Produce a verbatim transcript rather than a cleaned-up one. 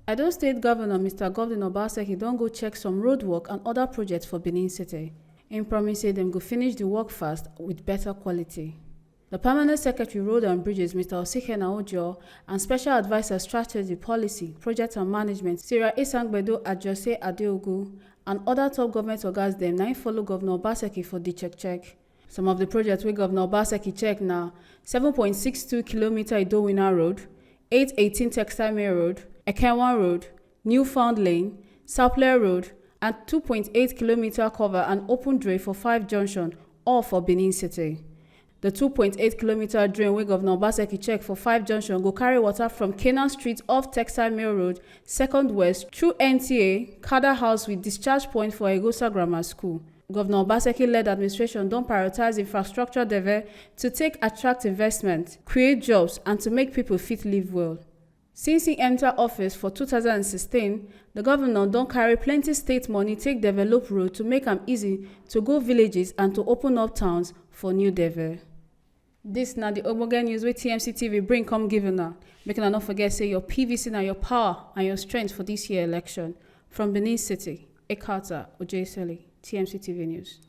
Edo State Governor Mister Godwin Obaseki don go check some road work and other projects for Benin City. Im promise say dem go finish the work fast with better quality. The Permanent Secretary Road and Bridges, Mister Osikena Ojo, and Special Advisor Strategy Policy, Project and Management, Sarah Isangbedo Ajose Adeogu, and other top government ogas dem na im follow Governor Obaseki for the check check. Some of the projects wey Governor Obaseki check na seven point six two kilometer Idowina Road, eight eighteen Textile Mill Road, Ekenwan Road, Newfound Lane, Sapler Road, and two point eight kilometer cover and open drain for five junction, all for Benin City. The two point eight kilometer drain wey Governor Obaseki check for five junction go carry water from Canaan Street off Textile Mill Road, Second West, through N T A, Kada House with discharge point for Egosa Grammar School. Governor Obaseki-led administration don prioritize infrastructure development to take attract investment, create jobs, and to make people fit live well. Since he enter office for two thousand and sixteen, the governor don carry plenty state money take develop road to make am easy to go villages and to open up towns for new development. This na the ogbonge news wey T M C T V bring come give una. Make una no forget say your P V C na your power and your strength for this year election. From Benin City, Ekata Ojesele, T M C T V News.